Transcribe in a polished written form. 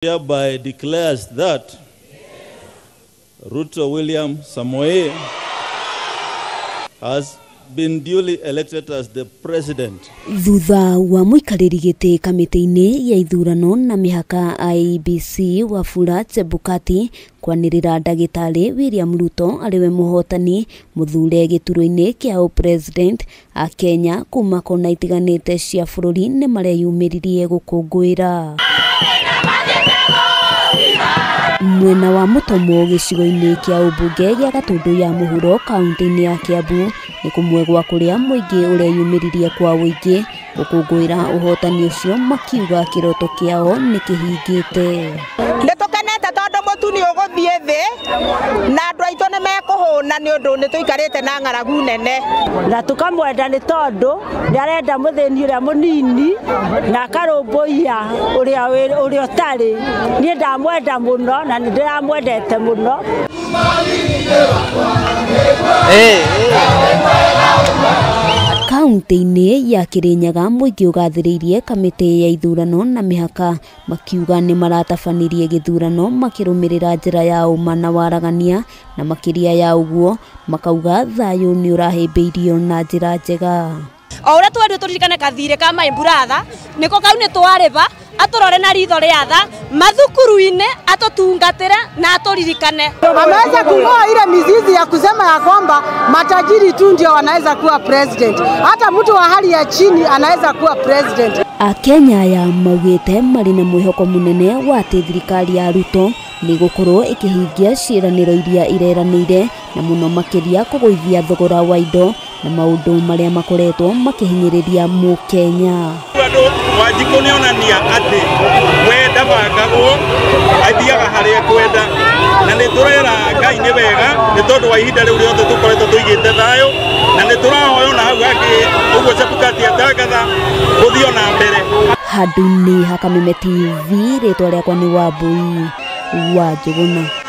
Hereby declares that Ruto William Samoei has been duly elected as the president. Thutha wa mũikarĩri gĩtĩ kamĩtĩ-inĩ ya ithurano na mĩhaka IEBC Wafula Chebukati kwanĩrĩra ndagĩtarĩ William Ruto arĩwe mũhotani mũthure gĩturwa-inĩ kĩa ũpresident a Kenya kuma kona itiganĩte cia bũrũri nĩ mareyumĩririe gũkũngũĩra. Mwena wa Mutomo gĩcigo-inĩ kĩa ũmbunge gĩa Gatũndũ ya mũhuro kaunti-inĩ ya Kiambu nĩ kũmwe gwa kũrĩa mũingĩ ũreyumĩririe kwa ũingĩ gũkũngũĩra ũhotani ũcio makiuga kĩroto kĩao nĩ kĩhingĩte. Nĩ tũkenete tondũ mũtu nĩ ũgũthiĩ thĩ na andũ aitũ nĩ mekũhũna nĩ ũndũ nĩ tũikarĩte na ng'aragu nene. Na tũkamwenda nĩ tondũ nĩ arenda mũthĩni ũrĩa mũnini na akarũmbũiya ũrĩa ũtarĩ. Niĩ ndamwenda mũno na nĩ ndĩramwendete mũno. Kaunti-inĩ ya Kirinyaga mũingĩ ũgathĩrĩirie kamĩtĩ ya ithurano na mĩhaka makiuga nĩ maratabanirie gĩthurano makĩrũmĩrĩra njĩra ya ũma na waragania na makĩria ya ũguo makauga thayũ nĩ ũrahĩmbĩirio na njĩra njega. O ũrĩa twerirwo tũririkane kathirĩ ka my brother nĩko kau nĩ twarĩba atũrore na ritho rĩa tha mathukuru-inĩ atũtungatĩre na atũririkane. Ameweza kung'oa ile mizizi ya kusema ya kwamba matajiri tu ndio wanaweza kuwa president, hata mtu wa hali ya chini anaweza kuwa president. Akenya aya maugĩte marĩ na mwĩhoko mũnene wa atĩ thirikari ya Ruto nĩ gũkorwo ĩkĩhingia ciĩranĩro iria ireranĩire na mũno makĩria kũgũithia thogora wa indo na maũndũ marĩa makoretwo makĩhinyĩrĩria mũkenya. Andũ Wanjikũ nĩ onania atĩ we ndabangagwo athiaga harĩa ekwenda na nĩ tũrera Ngai nĩ wega nĩ tondũ wa ihinda rĩu rĩothe tũkoretwo tũigĩte thayũ na nĩ tũrahoya ona hau hangĩ ũguo Chebukati atangatha gũthiĩ ona mbere. Handũ-inĩ ha Kameme TV, rĩtwa rĩakwa nĩ Wambui wa Njũgũna.